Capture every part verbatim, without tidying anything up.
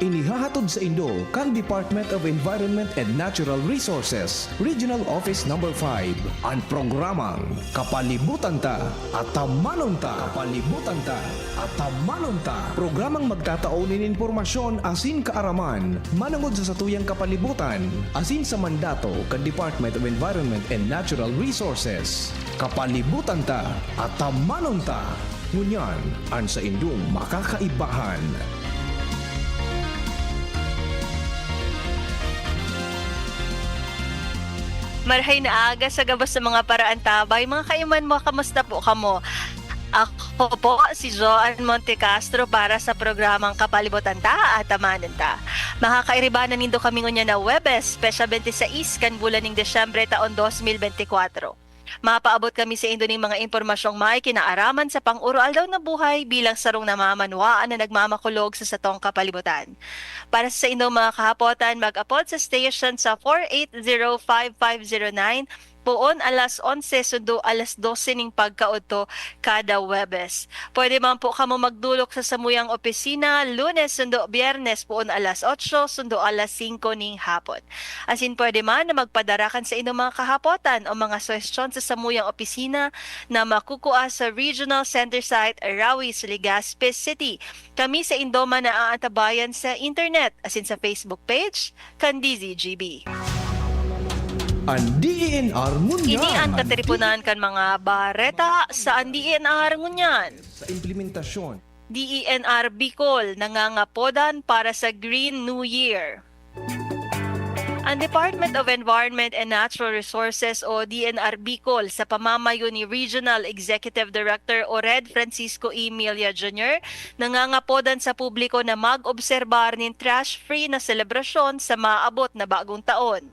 Inihahatod sa indo kan Department of Environment and Natural Resources, Regional Office Number five, an programang Kapalibutan Ta, Atamanon Ta. Kapalibutan Ta, Atamanon Ta. Programang magtatao nin impormasyon asin kaaraman manongod sa satuyang kapalibutan asin sa mandato kan Department of Environment and Natural Resources. Kapalibutan Ta, Atamanon Ta. Ngunyan, an saindong makakaibahan. Marhay na aga sa gabos sa mga paraantabay. Mga kaiman mo, kamusta po kamo? Ako po si Joan Montecastro para sa programang Kapalibutan Ta, Atamanon Ta. Makakairibanan nindo kami ngunyan na Huwebes, petsa twenty-six kan bulan ning Disyembre taon dos mil benti kwatro. Mapaabot kami saindo nin mga impormasyong may kinaaraman sa pang-oroaldaw na buhay bilang sarong namamanwaan na nagmamakulog sa satong kapalibutan. Para sa saindong mga kahapotan, mag-apod sa station sa four eight zero five five zero nine, poon alas onse sundo alas dose ning pagkaodto kada Huwebes. Pwede man po kamo magdolok sa samuyang opisina, Lunes sundo Biyernes, poon alas otso sundo alas singko ning hapon. Asin pwede man na magpadara kan saindong mga kahapotan o mga suhestyon sa samuyang opisina na makukua sa Regional Center Site, Rawis, Legazpi City. Kami saindo man na aantabayan sa internet asin sa Facebook page kan D Z G B. An D E N R ngunyan. Ini an katiriponan kan mga bareta sa an D E N R ngunyan. Sa implementasyon. D E N R Bicol nangangapodan para sa Green New Year. An Department of Environment and Natural Resources o D N R Bicol sa pamamayo ni Regional Executive Director Ored Francisco E. Milla Junior nangangapodan sa publiko na mag-obserbar nin trash-free na selebrasyon sa maabot na bagong taon.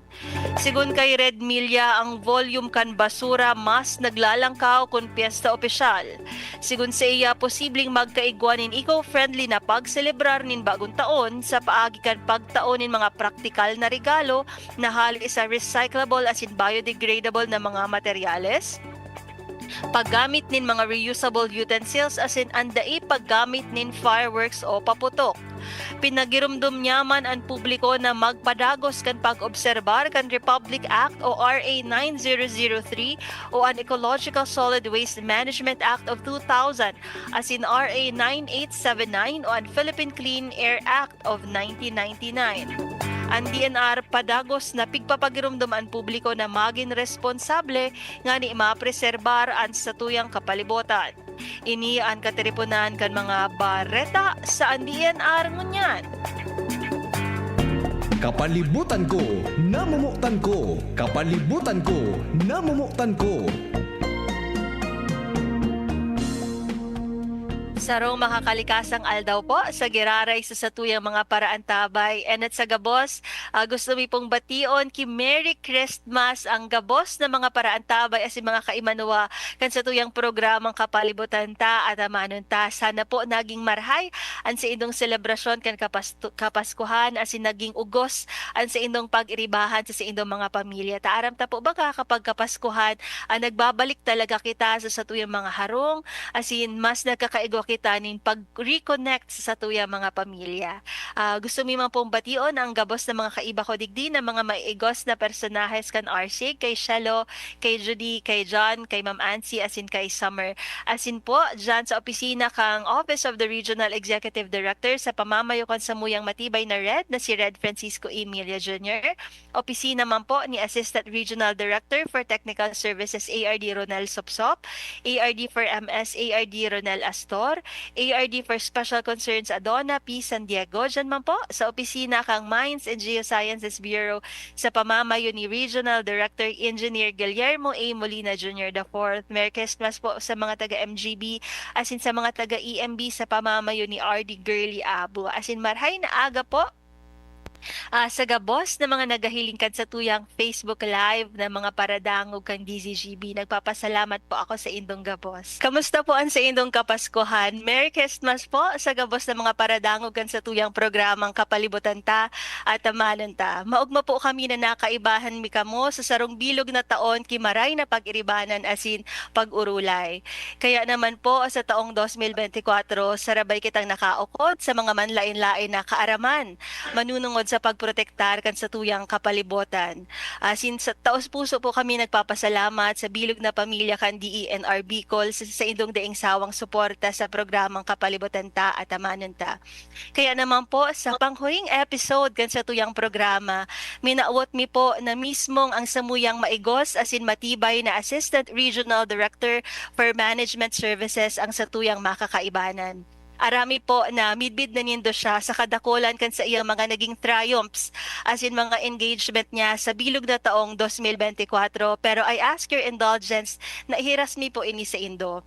Sigon kay Red Milla, ang volume kan basura mas naglalangkaw kun pyesta opisyal. Sigon saiya, posibleng magkaigwa nin eco-friendly na pagselebrar nin bagong taon sa paagi kan pagtao nin mga praktikal na regalo na hale sa recyclable asin biodegradable na mga materyales, paggamit nin mga reusable utensils asin an dai paggamit nin fireworks o paputok. Pinagiromdom niya man an publiko na magpadagos kan pag-obserbar kan Republic Act o R A nine zero zero three o an Ecological Solid Waste Management Act of two thousand asin R A nine eight seven nine o an Philippine Clean Air Act of nineteen ninety-nine. An D N R padagos na pigpapagiromdom an publiko na magin responsable ngani mapreserbar an satuyang kapalibotan. Ini an katiriponan kan mga bareta sa an D N R ngunyan. Kapalibutan ko, namomotan ko. Kapalibutan ko, namomotan ko. Sarong makakalikasang aldaw po sa giraray sa satuyang mga paraantabay. And at sa gabos, ah, gusto mi pong bation ki Merry Christmas ang gabos na mga paraantabay asin mga kaimanuwa kan satuyang programang Kapalibutan Ta, Atamanon Ta. Sana po naging marhay an saindong selebrasyon kan kapastu-, Kapaskuhan asin naging ugos an saindong pag-iribahan sa saindong mga pamilya. Ta aram ta po baga kapag Kapaskuhan, ah, nagbabalik talaga kita sa satuyang mga harong, asin mas nagkakaigwa kita nin pag-reconnect sa satuyang mga pamilya. Ah, gusto mi man pong bation ang gabos na mga kaiba ko digdi na mga maigos na personahes kan Arsig, kay Shelo, kay Judy, kay John, kay Ma'am Ansi, asin kay Summer. Asin po, dyan sa opisina kang Office of the Regional Executive Director sa pamamayo kan samuyang matibay na Red na si Red Francisco Emilia Junior, opisina man po ni Assistant Regional Director for Technical Services, A R D Ronel Sopsop, A R D for M S, A R D Ronel Astor, A R D for Special Concerns, Adona P. San Diego. Dyan man po, sa opisina kang Mines and Geosciences Bureau, sa pamamayo ni Regional Director Engineer Guillermo A. Molina Junior the fourth. Merry Christmas po sa mga taga M G B, asin sa mga taga E M B sa pamamayo ni R D Girly Abo. Asin marhay na aga po. Ah, sa gabos na mga nagahiling kan satuyang Facebook Live na mga paradangog kan D Z G B, nagpapasalamat po ako sa indong gabos. Kamusta po an saindong Kapaskuhan? Merry Christmas po sa gabos na mga paradangog kan satuyang programang Kapalibutan Ta, Atamanon Ta. Maogma po kami na nakaibahan mi kamo sa sarong bilog na taon ki maray na pag-iribanan asin pag-orolay. Kaya naman po, sa taong dos mil bente kwatro, sarabay kitang nakaukod sa mga manlaen-laen na kaaraman manunungod sa pagprotektar kan satuyang kapalibotan. Asin sa taos-puso po kami nagpapasalamat sa bilog na pamilya kan D E N R Bicol sa saindong daing sawang suporta sa programang Kapalibotan Ta, Atamanon Ta. Kaya naman po, sa panghuring episode kan satuyang programa, minawot mi po na mismong ang samuyang maigos asin matibay na Assistant Regional Director for Management Services ang satuyang makakaibanan. Aram mi po na midbid na nindo siya sa kadakulan kan saiyang mga naging triumphs asin mga engagement niya sa bilog na taong dos mil bente kwatro, pero I ask your indulgence na ihiras mi po ini saindo.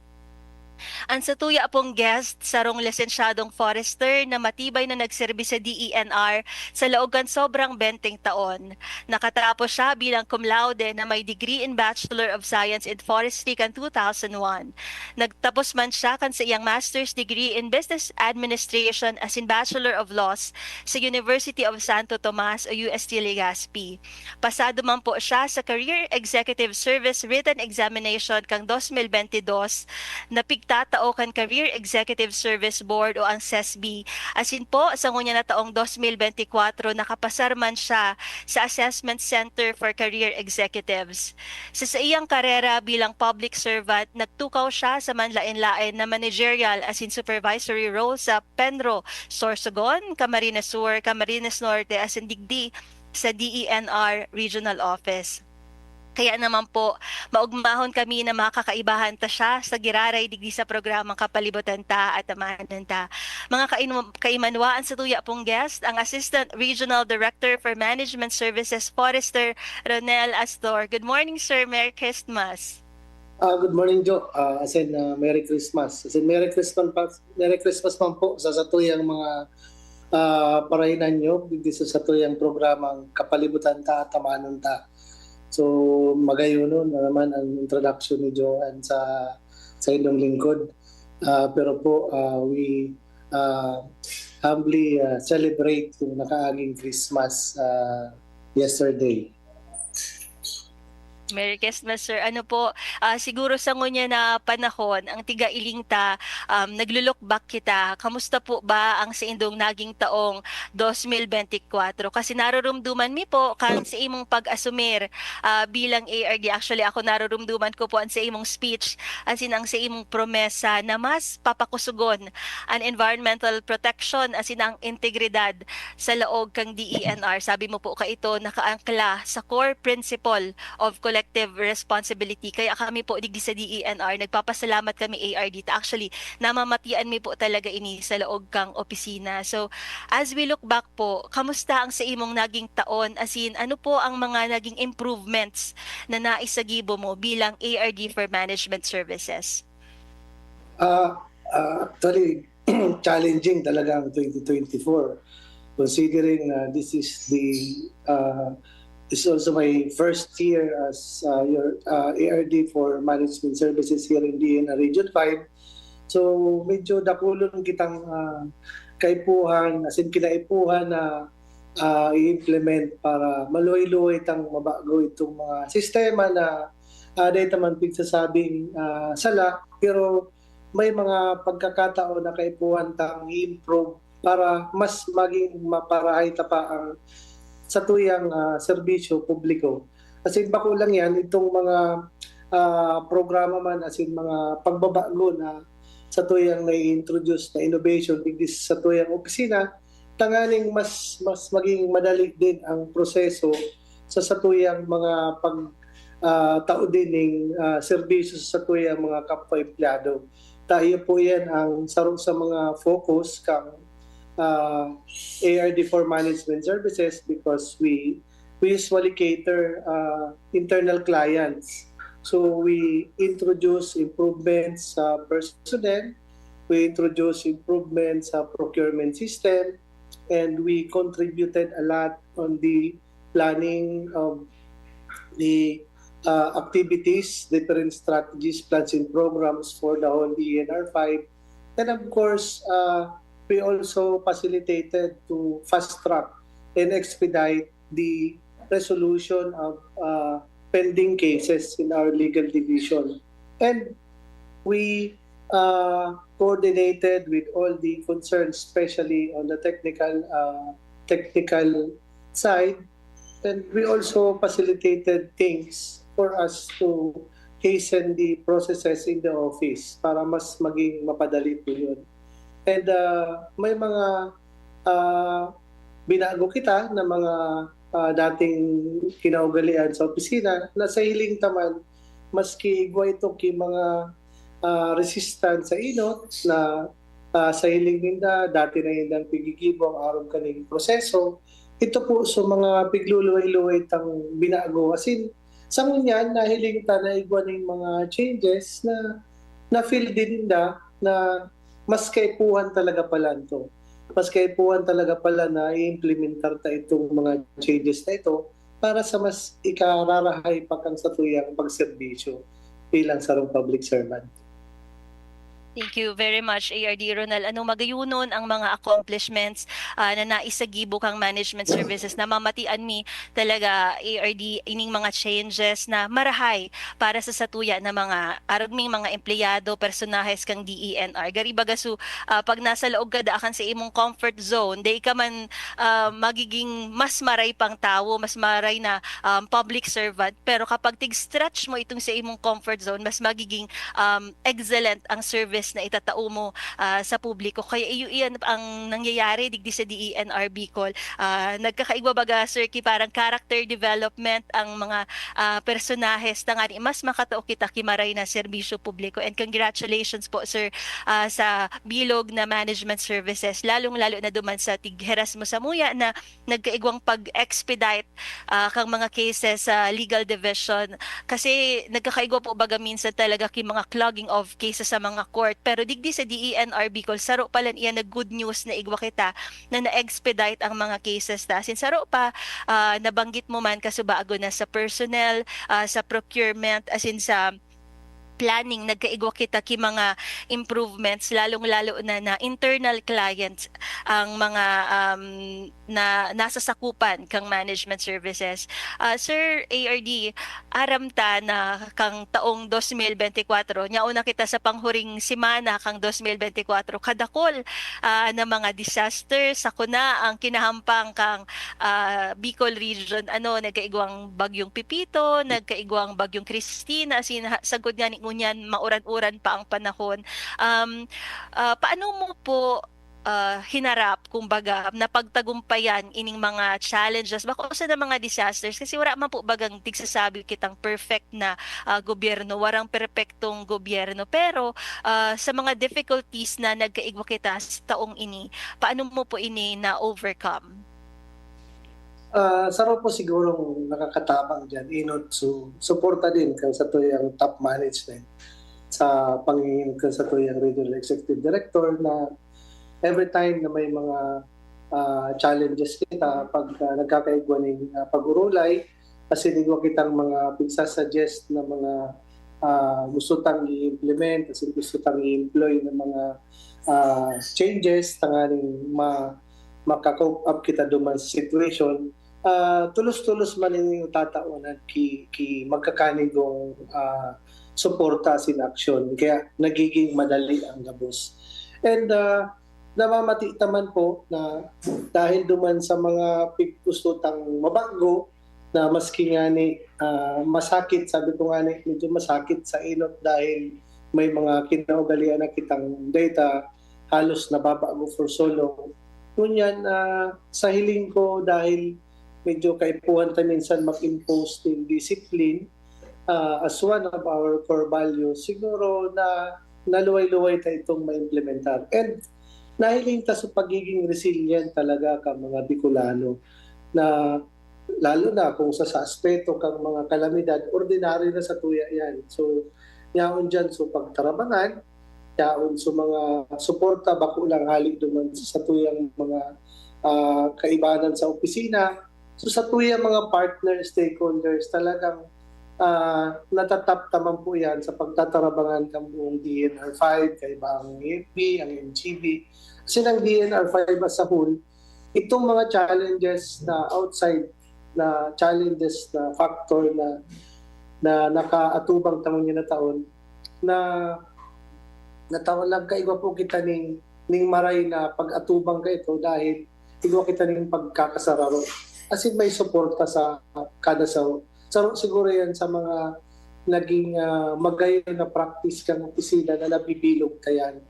An satuya pong guest, sarong lisensyadong forester na matibay na nagserbi sa D E N R sa laog kan sobrang benteng taon. Nakatapos siya bilang cum laude na may degree in Bachelor of Science in Forestry kan two thousand one. Nagtapos man siya kan saiyang master's degree in Business Administration asin Bachelor of Laws sa University of Santo Tomas o U S T Legazpi. Pasado man po siya sa Career Executive Service Written Examination kan dos mil bente dos, na pigtatao kan Career Executive Service Board o ang SESB. Asin po, sa ngunyan na taong dos mil bente kwatro, nakapasar man siya sa Assessment Center for Career Executives. Sa saiyang karera bilang public servant, nagtukaw siya sa manlaen-laen na managerial asin supervisory role sa Penro, Sorsogon, Camarines Sur, Camarines Norte, asin digdi sa D E N R Regional Office. Kaya naman po, maogmahon kami na makakaibahan ta siya sa giraray digdi sa programang Kapalibutan Ta, Atamanon Ta. Mga kainu-, kaimanwaan, sa tuya pong guest, ang Assistant Regional Director for Management Services, Forester Ronel Astor. Good morning, sir. Merry Christmas. Ah, good morning, Jo. Ah, as in, ah, Merry Christmas. As in, Merry Christmas pa, Merry Christmas man po sa satuyang mga ah, parahinan nyo digdi sa satuyang programang Kapalibutan Ta, Atamanon Ta. So, magayonon na naman ang introduction ni Joanne sa sa inyong lingkod. Ah, pero po, ah, we ah, humbly ah, celebrate yung nakaaging Christmas ah, yesterday. Merry Christmas, sir. Ano po, ah, siguro sa ngunyan na panahon, ang tiga-iling ta, um, naglo-look back kita. Kamusta po ba ang saindong naging taong dos mil bente kwatro? Kasi narurumduman mi po kan sa imong pag-asumir ah, bilang A R D. Actually, ako narurumduman ko po ang sa imong speech, as in ang sa imong promesa na mas papakusugon ang environmental protection, as in ang integridad sa laog kan D E N R. Sabi mo po kaito, nakaangkla sa core principle of collective responsibility. Kaya kami po digdi sa D E N R, nagpapasalamat kami A R D ta. Actually, namamatian mi po talaga ini sa laog kang opisina. So, as we look back po, kamusta ang sa imong naging taon? As in, ano po ang mga naging improvements na naisagibo mo bilang A R D for Management Services? Ah, ah, actually, challenging talaga ang twenty twenty-four, considering na this is the uh, this is also my first year as uh, your uh, A R D for Management Services here in D N R Region five. So medyo dakulon kitang uh, kaipuhan, as in kinaipuhan na uh, i-implement para maluhay-luhay tang mabago itong mga sistema na uh, dahil naman pigsasabing uh, sala, pero may mga pagkakataon na kaipuhan tang i-improve para mas maging maparahay ta pa ang satuyang ah, serbisyo publiko. Kasi bako lang yan, itong mga ah, programa man, as in mga pagbabago na satuyang nai-introduce na innovation digdi satuyang opisina, tanganing mas mas maging madali din ang proseso sa satuyang mga pag ah, tao din ning ah, serbisyo sa satuyang mga kapwa empleyado. Tayo po yan ang sarong sa mga focus kang ah, A R D for Management Services because we we usually cater ah, internal clients. So we introduce improvements sa personnel, we introduce improvements sa procurement system, and we contributed a lot on the planning of the uh, activities, different strategies, plans, and programs for the whole E N R five. And of course, uh, we also facilitated to fast track and expedite the resolution of uh, pending cases in our legal division. And we uh, coordinated with all the concerns, especially on the technical uh, technical side. And we also facilitated things for us to hasten the processes in the office para mas maging mapadali po yun. And uh, may mga uh, binago kita na mga uh, dating kinaugalian sa opisina na sa hiling ta man, maski igwa ito ki mga uh, resistant sa inot na uh, sa hiling ninda, dati na nindang pigigibo ang aram kaning proseso. Ito po sa mga pigluluway-luway tang binago. As in, sa ngunyan, nahiling ta na igwa ning mga changes na na-feel din ninda na mas kaipuhan talaga pala ito. Mas kaipuhan talaga pala na i-implementar ta itong mga changes na ito para sa mas ikararahay pa kan satuyang pagserbisyo bilang sarong public servant. Thank you very much, A R D Ronald. Ano, magayunon ang mga accomplishments ah, na naisagibo kang management services. Namamatian mi talaga, A R D, ining mga changes na marahay para sa satuya na mga arog ming mga empleyado, personahes kang D E N R. Gari baga su, ah, pag nasa laog ka daakan sa imong comfort zone, dai ka man ah, magiging mas maray pang tawo, mas maray na um, public servant. Pero kapag tig-stretch mo itong sa imong comfort zone, mas magiging um, excellent ang service na itatao mo ah, sa publiko. Kaya iyo iyan ang nangyayari digdi sa D E N R Bicol. Ah, nagkakaigwa baga, Sir, ki parang character development ang mga ah, personahes, tangani mas makatao kita ki maray na serbisyo publiko. And congratulations po, Sir, ah, sa bilog na management services, lalong-lalo na duman sa tig-Heras mo samuya na nagkaigwang pag-expedite ah, kang mga cases sa legal division. Kasi nagkakaigwa po baga minsan talaga ki mga clogging of cases sa mga court. Pero digdi sa D E N R Bicol, saro palan iyan na good news na igwa kita na na-expedite ang mga cases ta. As in, saro pa, ah, nabanggit mo man, kasubago na sa personnel, ah, sa procurement, as in sa planning, nagkaigwa kita ki mga improvements, lalong-lalo na na internal clients ang mga um, na nasasakupan kang management services. Ah, Sir A R D, aram ta na kang taong dos mil bente kwatro, nyaon na kita sa panghuring semana kang dos mil bente kwatro, kadakol ah, na mga disaster, sakuna ang kinahampang kang ah, Bicol Region. Ano, nagkaigwang Bagyong Pipito, nagkaigwang Bagyong Christina, as in, ha- sagod nga ni ngunyan, mauran-uran pa ang panahon. Um, ah, paano mo po ah, hinarap, kumbaga, napagtagumpayan ining mga challenges, bako sa na mga disasters? Kasi wala man po bagang tigsasabi kitang perfect na ah, gobyerno, warang perpektong gobyerno. Pero ah, sa mga difficulties na nagkaigwa kita sa taong ini, paano mo po ini na-overcome? Ah, saro po sigurong nakakatabang dyan, inot su suporta din kan satuyang top management sa pangingin kan satuyang regional executive director na every time na may mga ah, challenges kita pag ah, nagkakaigwa ning ah, pag-urulay, kasi igwa kitang mga pigsasuggest na mga ah, gusto tang i-implement, kasi gusto tang i-employ ng mga ah, changes tanganing ma maka-cope up kita duman sa situation, ah, tulos-tulos man ini yung tataonan ki, ki magkakanigong ah, suporta asin aksyon. Kaya nagiging madali ang gabos. And ah, namamati ta man po na dahil duman sa mga pig-, gusto tang mabago, na maski ngani ah, masakit, sabi ko ngani, medyo masakit sa inot dahil may mga kinaugalian na kitang data halos nababago for so long. Ngunyan, ah, sa hiling ko, dahil medyo kaipuhan ta minsan mag-impose ng discipline ah, as one of our core values, siguro na naluway-luway ta itong maimplementar. And nahiling ta sa pagiging resilient talaga ka mga Bicolano na lalo na kung sa, sa aspeto kang mga kalamidad, ordinaryo na sa tuya yan. So, yaon dyan, so pagtarabangan, yaon sa mga suporta, bako lang hali duman sa tuyang mga ah, kaibanan sa opisina. So, sa tuya mga partner, stakeholders, talagang, ah, natatap naman po yan sa pagtatarabangan ng buong D N R five, kaiba ang A F P, ang M G B. Kasi ng D N R five as a whole, itong mga challenges na outside na challenges na factor na na nakaatubang ta ngunyan na taon, na na taon nagkaigwa po kita ning ning maray na pag-atubang kaito dahil igwa kita ning pagkakasararo. As in, may suporta sa kada saro. Saro siguro yan sa mga naging, ah, magayon na practice kan opisina na nabibilog ta yan.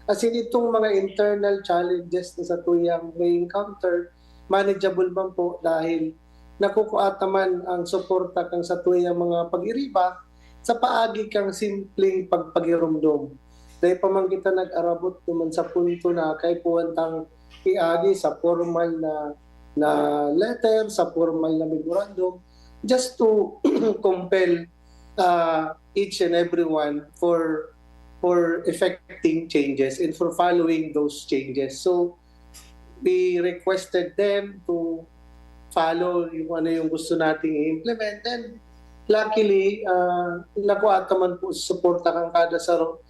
As in, itong mga internal challenges na satuyang may encounter, manageable man po dahil nakukuha ta man ang suporta kan satuyang mga pag-iriba sa paagi kan simpleng pagpagiromdom. Dai pa man kita nag-arabot duman sa punto na kaipuhan tang iagi sa formal na, na letter, sa formal na memorandum, just to compel, ah, each and everyone for, for effecting changes and for following those changes. So, we requested them to follow yung ano yung gusto nating i-implement. And luckily, ah, nakuha ta man po sa suporta kan kada saro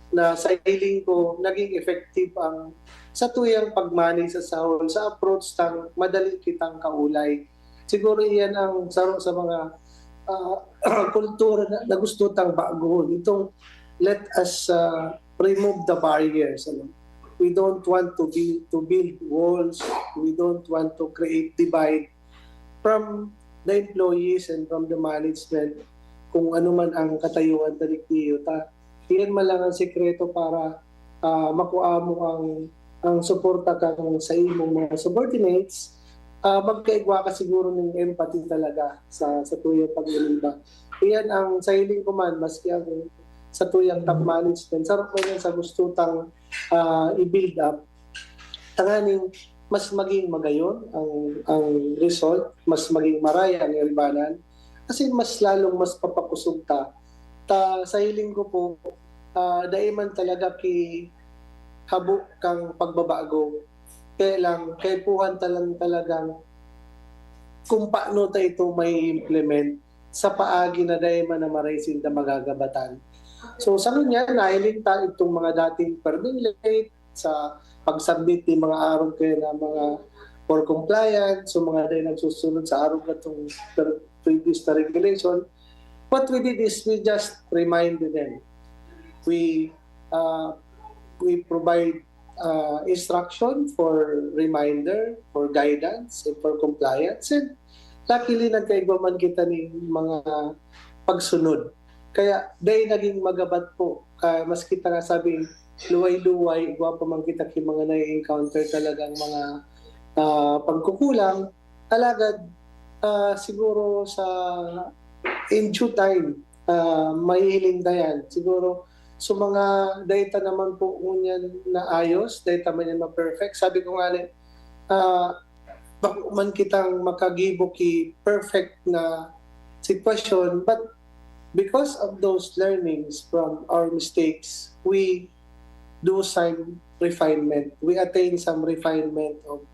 na sa hiling ko, naging effective ang satuyang pag-manage sa sahol sa approach tang madali kitang kaulay. Siguro iyan ang saro sa mga, ah, kultura na, na gusto tang baguhon. Itong let us, ah, remove the barriers, ano. We don't want to build, to build walls. We don't want to create divide from the employees and from the management. Kung ano man ang katayuan ta digdi, ta, iyan man lang ang sekreto para, ah, makua mo ang, ang suporta kan sa imong mga subordinates. Ah, magkaigwa ka siguro ning empathy talaga sa, satuyang pag-iriba. Iyan ang sa hiling ko man, maski ang satuyang top management, saro man yan sa gusto tang, ah, i-build up, tanganing mas maging magayon ang, ang result, mas maging maray ang iribanan, kasi mas lalong mas papakusog ta. Ta, sa hiling ko po, ah, dai man talaga ki habo kang pagbabago. Kaya lang, kaipuhan ta lang talagang kung paano ta ito mai-implement sa paagi na dai man na maray sinda magagabatan. So, sa ngunyan, nahiling ta itong mga dating perming late sa pag-submit ni mga arog kaya na mga for compliance, so mga dai nagsusunod sa arog katong per-, previous na regulation. What we did is we just reminded them. We, uh, we provide, uh, instruction for reminder, for guidance, and for compliance. And luckily, nagkaigwa man kita ning mga pagsunod. Kaya, dai naging magabat po. Ka-, maski ta nga sabing luway-luway, igwa pa man kita ki mga nai-encounter talagang mga, ah, pagkukulang. Alagad, ah, siguro sa, in due time, ah, mahihiling ta yan. Siguro, so mga dai ta naman po ngunyan naayos, dai ta man yan ma-perfect. Sabi ko nga ni, ah, bako man kitang makagibo ki perfect na sitwasyon, but because of those learnings from our mistakes, we do some refinement. We attain some refinement of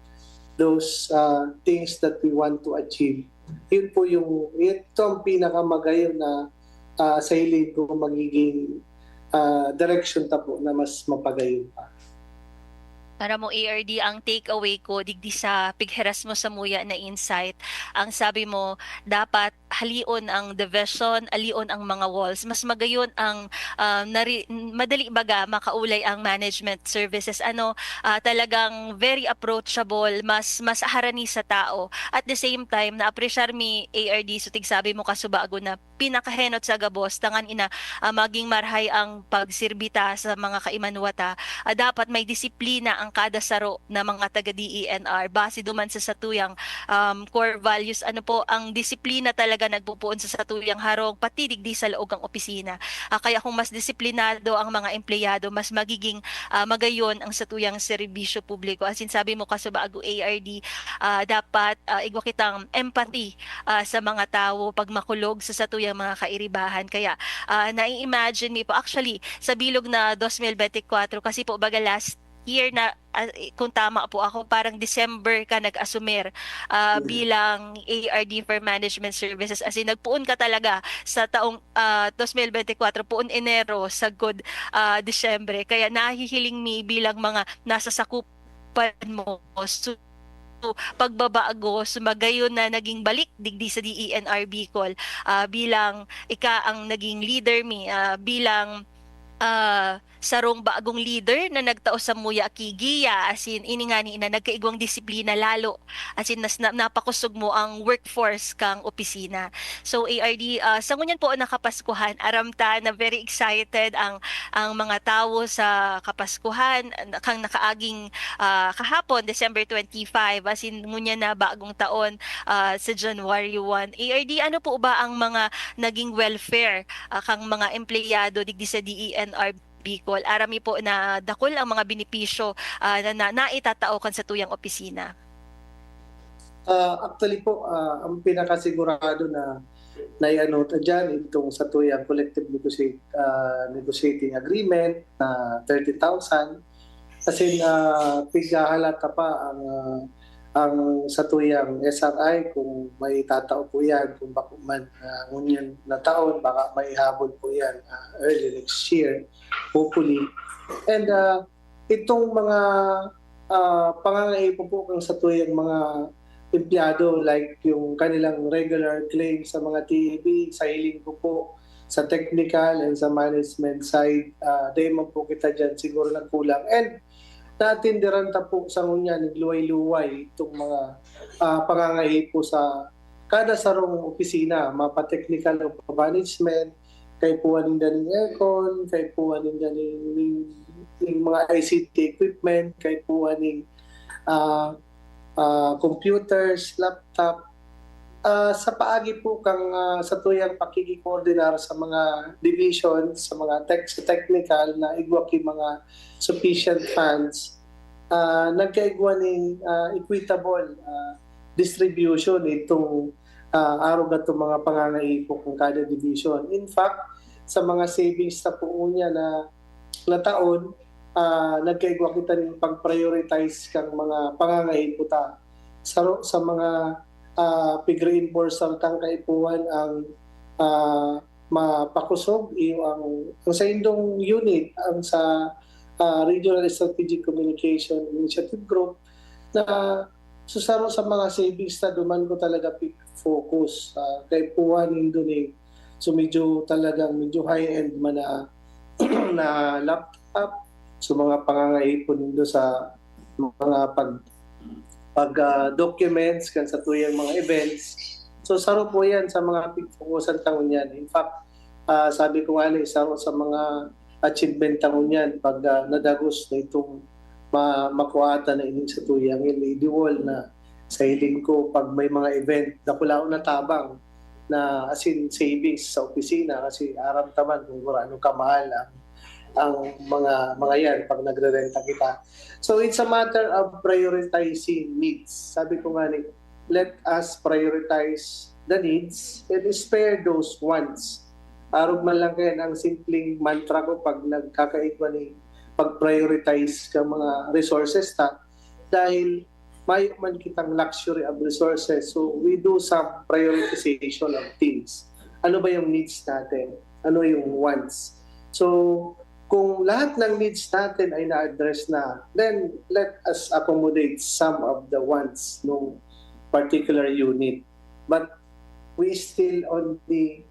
those, uh, things that we want to achieve. Yun po yung, ito ang pinakamagayon na, ah, sa hiling ko magiging, ah, direction ta po na mas mapagayon pa. Aram mo, A R D, ang takeaway ko digdi sa pigheras mo samuya na insight, ang sabi mo, dapat halion ang division, halion ang mga walls. Mas magayon ang, ah, nari-, madali baga makaulay ang management services. Ano, ah, talagang very approachable, mas, mas harani sa tao. At the same time, na-appreciate mi, A R D, so tigsabi mo kasubago na pinakahenot sa gabos, tangan ina, ah, maging marhay ang pagsirbi ta sa mga kaimanuwa ta, ah, dapat may disiplina ang kada saro na mga taga D E N R. Base duman sa satuyang, um, core values, ano po, ang disiplina talaga nagpupuon sa satuyang harong, pati digdi sa laog ng opisina. Ah, kaya kung mas disiplinado ang mga empleyado, mas magiging, ah, magayon ang satuyang serbisyo publiko. As in, sabi mo, kasubago, A R D, ah, dapat, ah, igwa kitang empathy, ah, sa mga tawo pag makulog sa satuyang mga kairibahan. Kaya, ah, nai-imagine mi po, actually, sa bilog na dos mil benti kwatro, kasi po, baga last year na, ah, kung tama po ako, parang December ka nag-asumer, ah, Mm. bilang A R D for Management Services. As in, nagpoon ka talaga sa taong, ah, dos mil bente kwatro, poon Enero, sagkod, ah, Disyembre. Kaya nahihiling mi bilang mga nasasakupan mo, so, pagbabago, sumagayon na naging balik digdi sa D E N R Bicol, ah, bilang ika ang naging leader mi, ah, bilang, ah, sarong bagong leader na nagtao samuya ki Gia, as in, ini ngani na nagkaigwang disiplina lalo, as in, nas-, na-, napakusog mo ang workforce kang opisina. So, A R D, ah, sa ngunyan po na Kapaskuhan, aram ta na very excited ang, ang mga tawo sa Kapaskuhan, na-, kang nakaaging, ah, kahapon, December twenty-five, as in, ngunyan na bagong taon, ah, sa January one. A R D, ano po ba ang mga naging welfare, ah, kang mga empleyado digdi sa D E N R Bicol? Aram mi po na dakul ang mga benepisyo, ah, na, na naitatao kan satuyang opisina. Ah, actually po, ah, ang pinakasigurado na naiano ta diyan, itong satuyang collective negotiate, ah, negotiating agreement na thirty thousand. Kasi, ah, pighahalata pa ang, ah, ang satuyang S R I kung maitatao po yan, kung bako man, ah, ngunyan na taon, baka maihabol po yan, ah, early next year, hopefully. And, ah, itong mga, ah, pangangaipo po kang satuyang mga empleyado, like yung kanilang regular claim sa mga T A B, sa hiling ko po, sa technical and sa management side, ah, dai man po kita diyan siguro nagkulang. And natindiran ta po sa ngunyan, nagluway-luway itong mga, ah, pangangaipo sa kada sarong opisina, mapa-technical o pa-management, kaipuhan ninda ning aircon, kaipuhan ninda ning, ning, ning mga I C T equipment, kaipuhan ning, ah, ah, computers, laptop. Ah, sa paagi po kang, ah, satuyang pakikikoordinar sa mga division, sa mga tech-, sa technical na igwa ki mga sufficient funds, ah, nagkaigwa ning, ah, equitable, ah, distribution itong, ah, arog atong mga pangangaipo kang kada division. In fact, sa mga savings na po niya na, na taon, ah, nagkaigwa kita ning pag-prioritize kang mga pangangaipo ta. Sa, sa mga, ah, pig-reinforce tang kaipuhan ang, ah, mapakusog iyo ang, ang saindong unit, ang sa, ah, Regional Strategic Communication Initiative Group, na sa saro sa mga savings na duman ko talaga pi-, focus, ah, kaipuhan nindo ni, so medyo talagang medyo high-end man na, na laptop, so mga pangangaipon nindo sa mga pag-, pag, ah, documents kan satuyang mga events. So, saro po yan sa mga pigfokusan ta ngunyan. In fact, ah, sabi ko nga ni, saro sa mga achievement ta ngunyan, pag, ah, nadagos na itong ma-, makuha ta na ining satuyang L E D wall na sa hiling ko, pag may mga event, dakulaon na tabang na, as in, savings sa opisina kasi aram ta man kung gaano kamahal ang, ang mga, mga yan pag nagrerenta kita. So, it's a matter of prioritizing needs. Sabi ko nga ni, let us prioritize the needs and spare those wants. Arog man lang kaya ang simpleng mantra ko pag nagkakaigwa ni pag-prioritize ka mga resources ta, dahil mayo man kitang luxury of resources, so we do some prioritization of things. Ano ba yung needs natin? Ano yung wants? So, kung lahat ng needs natin ay na-address na, then let us accommodate some of the wants ng particular unit. But we still on the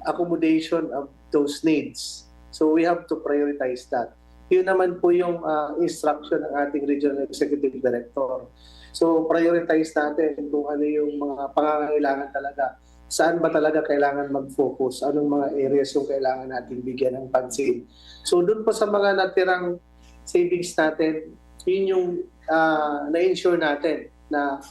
accommodation of those needs. So we have to prioritize that. Yun naman po yung, ah, instruction ng ating Regional Executive Director. So prioritize natin kung ano yung mga pangangailangan talaga. Saan ba talaga kailangan mag-focus? Anong mga areas yung kailangan nating bigyan ng pansin? So doon po sa mga natirang savings natin, yun yung, ah, na-ensure natin na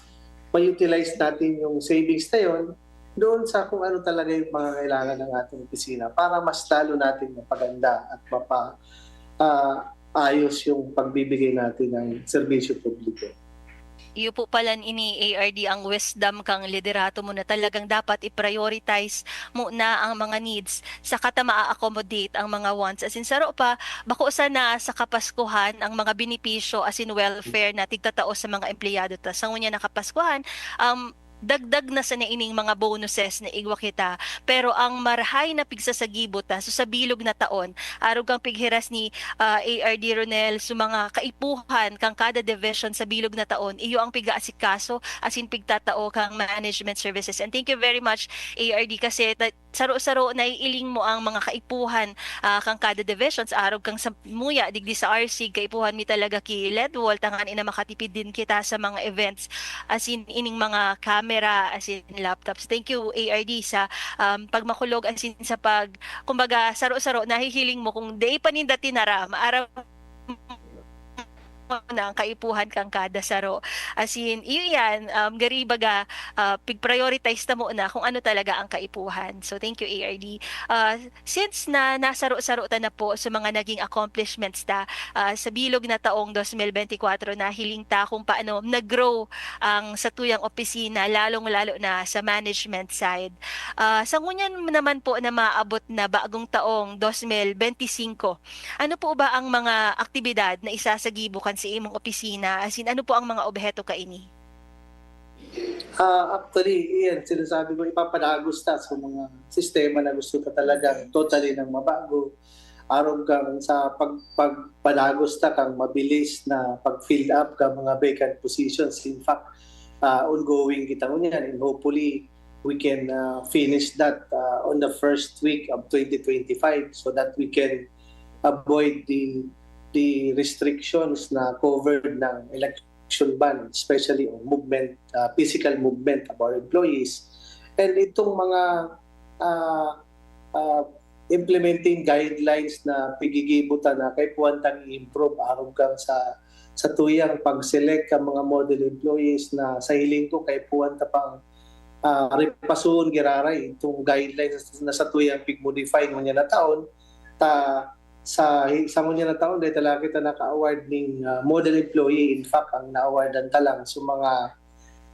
ma-utilize natin yung savings na yun doon sa kung ano talaga yung mga kailangan ng ating opisina para mas lalo natin mapaganda at mapa-, ah, ayos yung pagbibigay natin ng serbisyo publiko. Iyo po pala ini, A R D, ang wisdom kang liderato mo na talagang dapat i-prioritize mo na ang mga needs, saka ta ma-accommodate ang mga wants. As in, saro pa, bako sana sa Kapaskuhan ang mga benepisyo, as in welfare na tigtatao sa mga empleyado ta. Sa ngunyan na Kapaskuhan, um, dagdag na sana ining mga bonuses na igwa kita. Pero ang marahay na pigsasagibo ta, so sa bilog na taon, arog kang pighiras ni ah, A R D Ronel, so mga kaipuhan kan kada division sa bilog na taon, iyo ang pigaasikaso asin pigtatao kan management services. And thank you very much, A R D, kasi ta-, saro-saro naiiling mo ang mga kaipuhan, ah, kan kada division sa arog kan samuya digdi sa R C. Kaipuhan mi talaga ki Ledwall, tanganing na makatipid din kita sa mga events, asin ining mga camera, asin laptops. Thank you, A R D, sa, um, pagmakulog asin sa pag kumbaga, saro-saro, nahihiling mo kung dai pa ninda tinara, maaram mo na ang kaipuhan kan kada saro. As in, iyo yan, um, gari baga, ah, pig-prioritize ta muna kung ano talaga ang kaipuhan. So, thank you, A R D. Ah, since na nasaro-saro ta na po sa mga naging accomplishments ta, ah, sa bilog na taong dos mil benti kwatro, nahiling ta kung paano nag-grow ang satuyang opisina, lalong-lalo na sa management side. Ah, sa ngunyan naman po na maabot na bagong taong dos mil benti singko, ano po ba ang mga aktibidad na isasagibo kan sa imong opisina? As in, ano po ang mga obheto kaini? Ah, actually, iyan, sinasabi ko, ipapadagos ta sa mga sistema na gusto ta talagang totally nang mabago. Arog kang sa pag-, pagpadagos ta kang mabilis na pag-fill up ka mga vacant positions. In fact, ah, ongoing kita ngunyan, and hopefully, we can, ah, finish that, ah, on the first week of twenty twenty-five so that we can avoid the, the restrictions na covered ng election ban, especially on movement, ah, physical movement of our employees. And itong mga, ah, ah, implementing guidelines na pigigibo ta na kaipuhan tang i-improve arog kang sa, sa tuyang pag-select ka mga model employees na sa hiling ko kaipuhan ta pang, ah, repasoon giraray itong guidelines na sa tuyang pig-modify ngunyan na taon. Ta, sa, sa ngunyan na taon, dahil talaga kita naka-award ning, ah, model employee. In fact, ang na-awardan ta lang sa mga,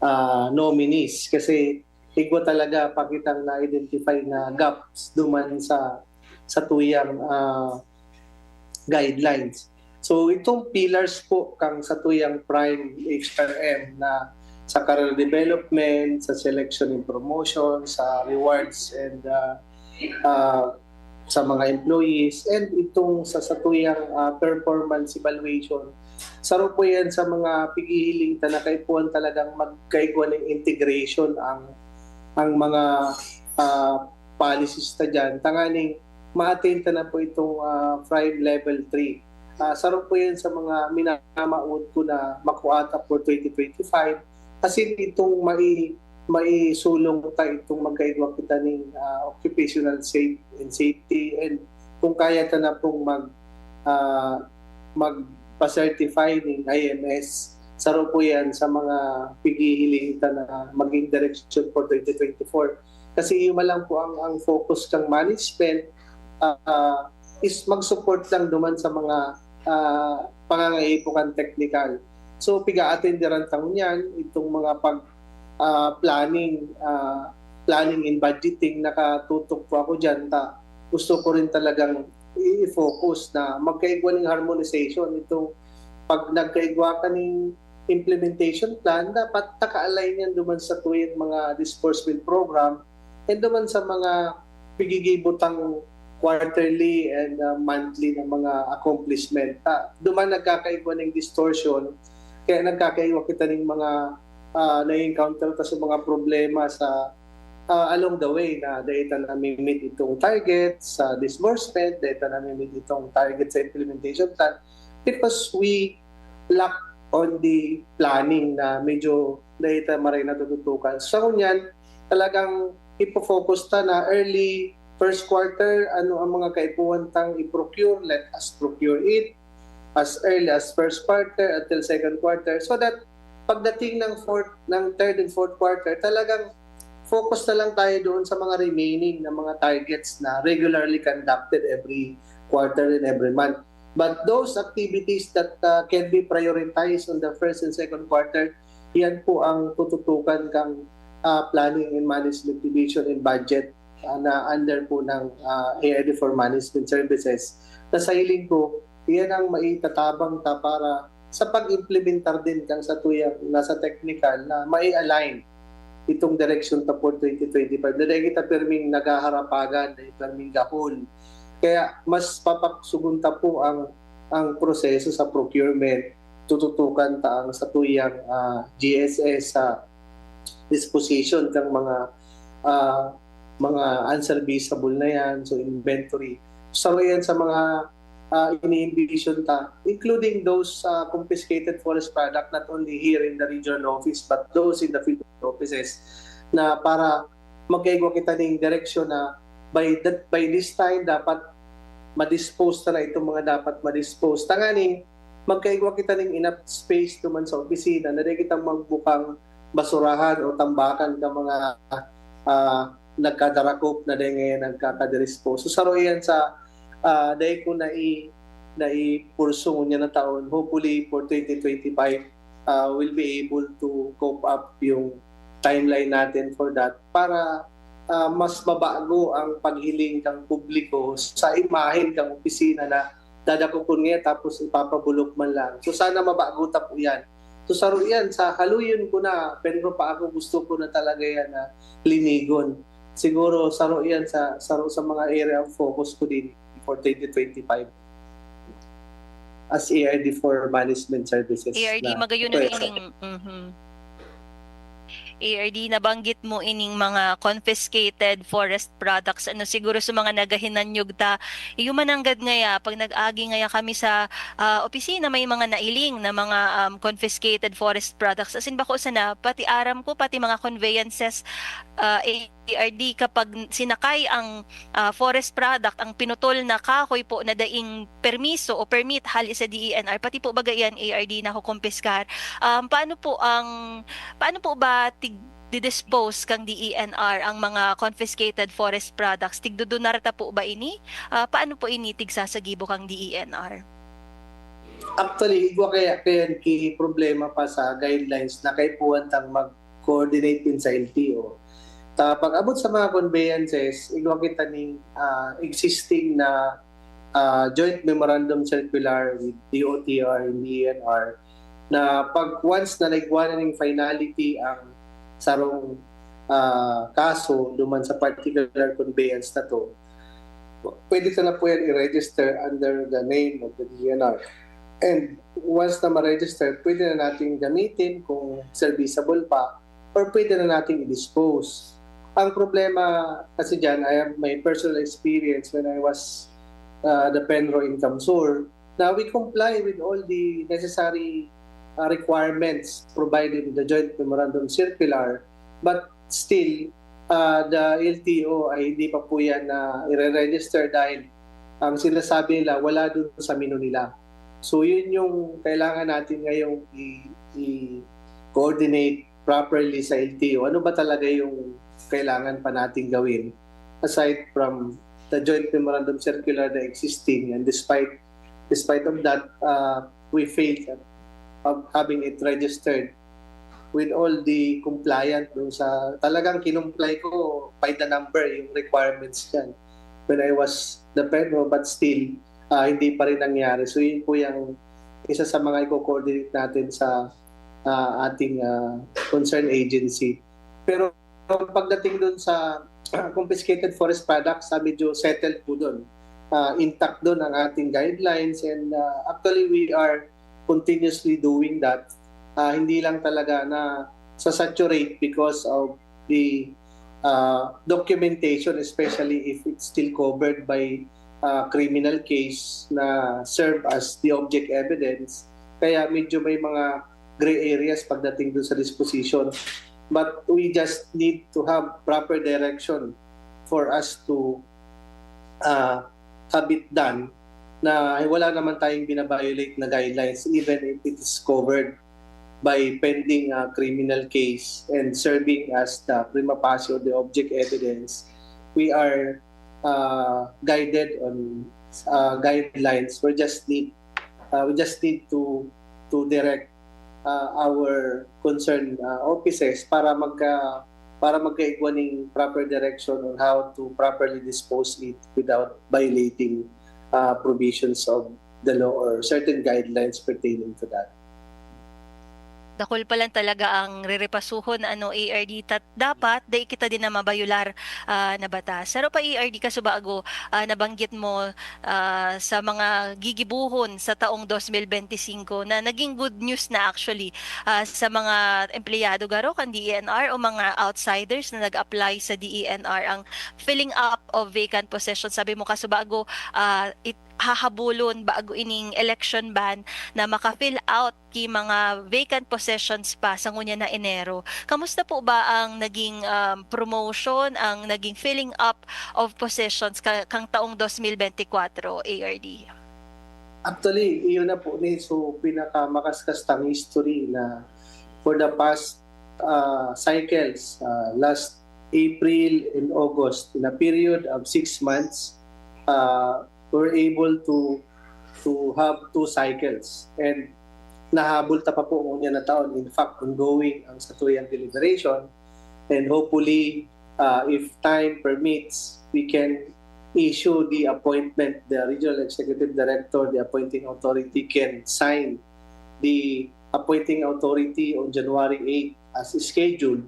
ah, nominees. Kasi igwa talaga pakitang na-identify na gaps duman sa, sa tuyang, ah, guidelines. So, itong pillars po kang sa tuyang Prime H R M na sa career development, sa selection and promotion, sa rewards and, ah, ah, sa mga employees, and itong sa, sa tuyang, ah, performance evaluation. Saro po yan sa mga pigihiling ta na kaipuhan talagang magkaigwa ng integration ang, ang mga, ah, policies ta dyan. Tanganing ma-attain ta na po itong, ah, Prime Level three. Ah, saro po yan sa mga minamawot ko na makuha ta for twenty twenty-five. As in, itong mai-, maisulong ta itong magkaigwa kita ning, ah, occupational safe and safety. And kung kaya ta na pong mag, ah, magpa-certify ning I M S, saro po yan sa mga pigihiling ta na maging direction for twenty twenty-four. Kasi yun man lang po ang, ang focus kang management, ah, is mag-support lang duman sa mga, ah, pangangaipo kan technical. So, piga-atenderan ta ngunyan itong mga pag, ah, planning, ah, planning and budgeting, nakatutok po ako dyan. Ta, gusto ko rin talagang i-focus na magkaigwa ning harmonization. Itong pag nagkaigwa ka ning implementation plan, dapat naka-align yan duman sa tuyang mga disbursement program and duman sa mga pigigibo tang quarterly and, ah, monthly na mga accomplishment. Ah, duman nagkakaigwa ning distortion, kaya nagkakaigwa kita ning mga, ah, na-encounter ta sa mga problema sa, ah, along the way na dai ta nami-meet itong target sa disbursement, dai ta nami-meet itong target sa implementation plan because we lack on the planning na medyo dai ta maray natututukan. Sa ngunyan, talagang ipo-focus ta na early first quarter, ano ang mga kaipuhan tang i-procure, let us procure it as early as first quarter until second quarter so that pagdating ng fourth, ng third and fourth quarter, talagang focus na lang tayo doon sa mga remaining na mga targets na regularly conducted every quarter and every month. But those activities that, uh, can be prioritized on the first and second quarter, Yan po ang tututukan kang, ah, Planning and Management Division and Budget, ah, na under po ng, ah, A R D for Management Services. Na sa hiling ko, yan ang maitatabang ta para sa pag-implementar din kang satuyang nasa technical na mai-align itong direksyon ta for twenty twenty-five. Na dai kita pirming naghaharapagan, dai pirming gahol. Kaya mas papaksugon ta po ang, ang proseso sa procurement. Tututukan ta ang satuyang, ah, G S S sa disposition kang mga, ah, mga unserviceable na yan, so inventory. Saro yan sa mga, ah, ini-envision ta, including those, ah, confiscated forest product, not only here in the regional office, but those in the field offices, na para magkaigwa kita ning direksyon na by that, by this time, dapat ma-dispose na, na itong mga dapat ma-dispose. Tanganing magkaigwa kita ning enough space duman sa opisina na di kita magbukang basurahan o tambakan ka mga, ah, nagkadarakop na dai ngayon nagkakadispose. So, saro yan sa, ah, dai ko nai-, naipurso ngunyan na taon. Hopefully, for twenty twenty-five, ah, we'll be able to cope up yung timeline natin for that para, ah, mas mabago ang paghiling ng publiko sa imahen ng opisina na dadakopon niya tapos ipapabulok man lang. So, sana mabago ta po yan. So, saro yan, sa haluyon ko na, pero pa ako gusto ko na talaga yan na linigon. Siguro, saro yan sa, saro sa mga area of focus ko din for twenty twenty-five as A R D for Management Services. A R D, na magayon ito na yung ining, mhm. A R D, nabanggit mo ining mga confiscated forest products. Ano, siguro sa mga nagahinanyog ta, iyo mananggad ngaya, pag nag-agi ngaya kami sa, ah, opisina, may mga nailing na mga, um, confiscated forest products. As in, bako sana, pati aram ko, pati mga conveyances, ah, A R D, kapag sinakay ang, ah, forest product, ang pinutol na kahoy po na daing permiso o permit hali sa D E N R, pati po baga iyan A R D nakukumpiskar. Um, paano po ang, paano po ba tig-, didispose kang D E N R ang mga confiscated forest products? Tigdudunar ta po ba ini? Ah, paano po ini tigsasagibo kang D E N R? Actually, igwa kaya, kaya ki problema pa sa guidelines na kaipuhan tang mag-coordinate din sa L T O. Ta, pag-abot sa mga conveyances, igwa kita ning, ah, existing na, ah, joint memorandum circular with D O T R and D E N R na pag once na naigwa na ning finality ang sarong, ah, kaso duman sa particular conveyance na to, pwede ko na po yan i-register under the name of the D E N R. And once na ma-register, pwede na natin gamitin kung serviceable pa or pwede na natin i-dispose. Ang problema kasi dyan, I have my personal experience when I was, uh, the PENRO in CamSur, na we comply with all the necessary, uh, requirements provided in the Joint Memorandum Circular, but still, uh, the L T O ay hindi pa po yan na ire-register dahil ang sinasabi nila wala dun sa menu nila. So yun yung kailangan natin ngayong i-, i-coordinate properly sa L T O. Ano ba talaga yung kailangan pa natin gawin aside from the joint memorandum circular na existing, and despite, despite of that, uh, we failed of having it registered with all the compliant dun sa, talagang kinumply ko by the number yung requirements dyan when I was the PENRO, but still, ah, hindi pa rin nangyari. So yun po yung isa sa mga i-coordinate natin sa, ah, ating, ah, concerned agency. Pero pagdating dun sa confiscated forest products, ah, medyo settled po dun. Ah, intact dun ang ating guidelines, and, ah, actually we are continuously doing that. Ah, hindi lang talaga na sa saturate because of the, ah, documentation, especially if it's still covered by, ah, criminal case na serve as the object evidence. Kaya medyo may mga gray areas pagdating dun sa disposition. But we just need to have proper direction for us to, ah, have it done na wala naman tayong binabiolate na guidelines, even if it is covered by pending, ah, criminal case and serving as the prima facie or the object evidence. We are, ah, guided on, ah, guidelines. We just need, ah, we just need to, to direct, uh, our concerned uh, offices para magka para magkaigwa ning proper direction on how to properly dispose it without violating uh, provisions of the law or certain guidelines pertaining to that. Dakul pa lang talaga ang rerepasuhon, ano, A R D, tat dapat dai kita din na mabayular ah, na batas. Saro pa, A R D, kasubago, ah, nabanggit mo ah, sa mga gigibuhon sa taong twenty twenty-five na naging good news na actually ah, sa mga empleyado garo kan D E N R o mga outsiders na nag-apply sa D E N R ang filling up of vacant position. Sabi mo, kasubago, ah, it, hahabulon bago ining election ban na maka-fill out ki mga vacant positions pa sa ngunyan na Enero. Kamusta po ba ang naging um, promotion, ang naging filling up of positions ka, kang taong twenty twenty-four, A R D? Actually, iyon na po ni so pinakamakaskas tang history na for the past uh, cycles, uh, last April and August, in a period of six months, uh, we're able to to have two cycles. And nahabol ta pa po ngunyan na taon. In fact, ongoing ang satuyang deliberation. And hopefully, uh, if time permits, we can issue the appointment, the regional executive director, the appointing authority can sign the appointing authority on January eight as scheduled.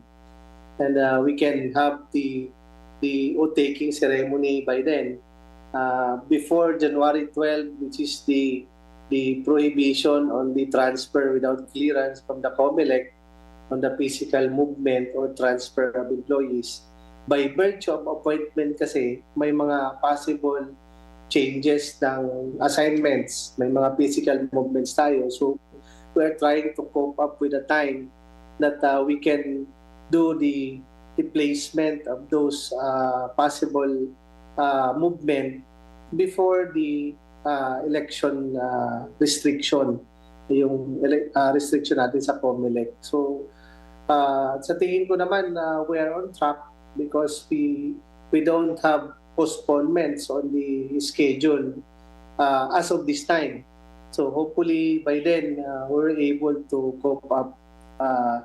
And uh, we can have the the oath-taking ceremony by then. Uh, before January twelve, which is the the prohibition on the transfer without clearance from the COMELEC on the physical movement or transfer of employees. By virtue of appointment kasi, may mga possible changes ng assignments, may mga physical movements tayo. So, we're trying to cope up with the time that uh, we can do the, the placement of those uh, possible uh, movement before the uh, election uh, restriction, yung ele- uh, restriction natin sa COMELEC. So, uh, sa tingin ko naman, uh, we are on track because we we don't have postponements on the schedule uh, as of this time. So hopefully by then, uh, we're able to cope up uh,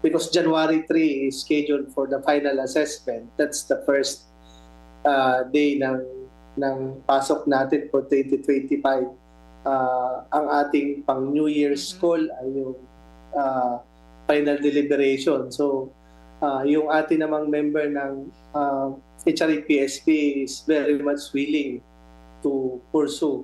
because January three is scheduled for the final assessment. That's the first uh, day ng ng pasok natin for twenty twenty-five. Uh, ang ating pang New Year's Mhm. call ay yung uh, final deliberation. So, uh, yung atin namang member ng uh, H R A P S P is very much willing to pursue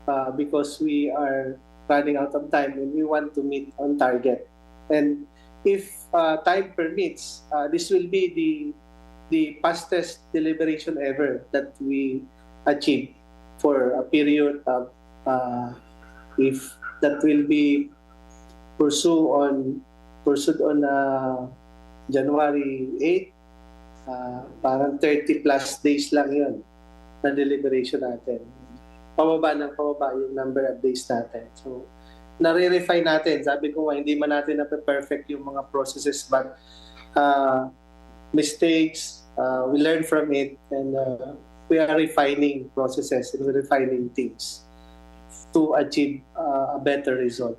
uh, because we are running out of time and we want to meet on target. And if uh, time permits, uh, this will be the the fastest deliberation ever that we achieve for a period of uh, if that will be pursue on pursued on uh, January eight, uh, parang thirty plus days lang yun na deliberation natin. Pababa ng pababa yung number of days natin. So, nare-refine natin. Sabi ko nga, hindi man natin na-perfect yung mga processes, but uh, mistakes, uh, we learn from it, and uh, we are refining processes and we're refining things to achieve uh, a better result.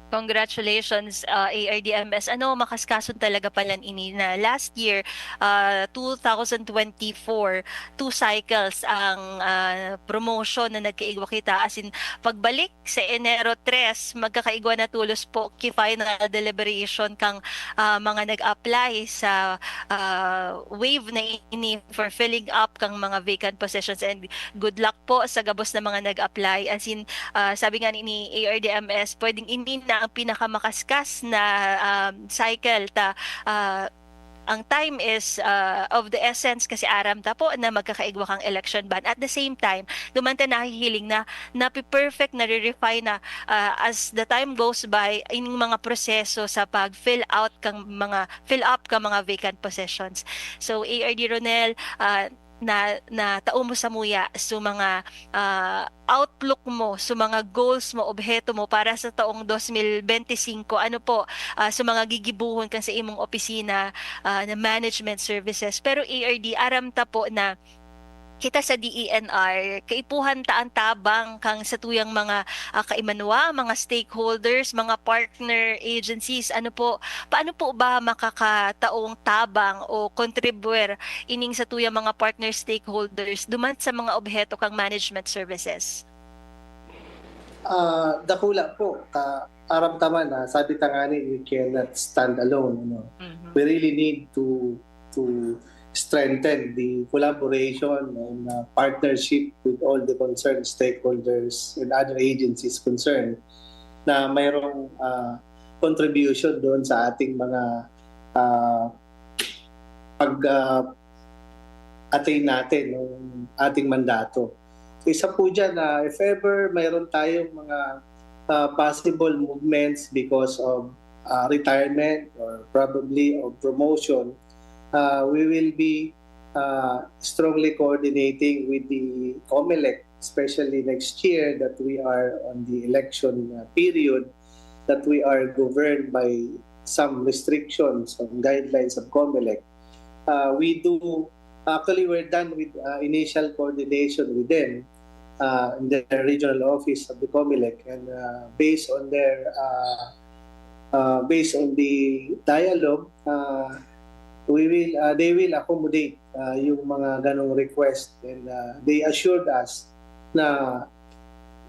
Congratulations, uh, A R D M S. Ano, makaskason talaga palan ini na last year, uh, two thousand twenty-four, two cycles ang uh, promotion na nagkaigwa kita. As in, pagbalik sa Enero tres, magkakaigwa na tulos po ki final deliberation kang uh, mga nag-apply sa uh, wave na ini for filling up kang mga vacant positions. And good luck po sa gabos na mga nag-apply. As in, uh, sabi nga ni A R D M S, pwedeng ini na ang pinakamakaskas na um, cycle ta uh, ang time is uh, of the essence kasi aram ta po na magkakaigwa kang election ban. At the same time, duman ta nahihiling na napi-perfect, nare-refine na uh, as the time goes by ining mga proseso sa pag-fill out kang mga fill up ka mga vacant positions. So A R D Ronel, uh, na na tao mo samuya so mga uh, outlook mo, so mga goals mo, obheto mo para sa taong twenty twenty-five, ano po uh, so mga gigibuhon kan sa imong opisina uh, na management services. Pero A R D, aram ta po na kita sa D E N R, kaipuhan ta an tabang kan satuyang mga, ah, kaimanuwa, mga stakeholders, mga partner agencies. Ano po, paano po ba makakataong tabang o kontribuyar ining satuyang mga partner stakeholders duman sa mga obheto kan management services? Ah, dakula po. Ah, aram ta man, ah, sabi ta ngani, we cannot stand alone, ano. Mhm. We really need to to strengthen the collaboration and, ah, partnership with all the concerned stakeholders and other agencies concerned na mayroong, ah, contribution doon sa ating mga, ah, pag, ah, attain natin ng ating mandato. So, isa po dyan na if ever mayroon tayong mga, ah, possible movements because of, ah, retirement or probably of promotion, ah, we will be, ah, strongly coordinating with the COMELEC, especially next year that we are on the election, ah, period, that we are governed by some restrictions and guidelines of COMELEC. Uh, we do, actually, we're done with, uh, initial coordination with them, uh, in the regional office of the COMELEC, and, uh, based on their, uh, uh, based on the dialogue, uh, we will, uh, they will accommodate, uh, yung mga ganong request, and, uh, they assured us na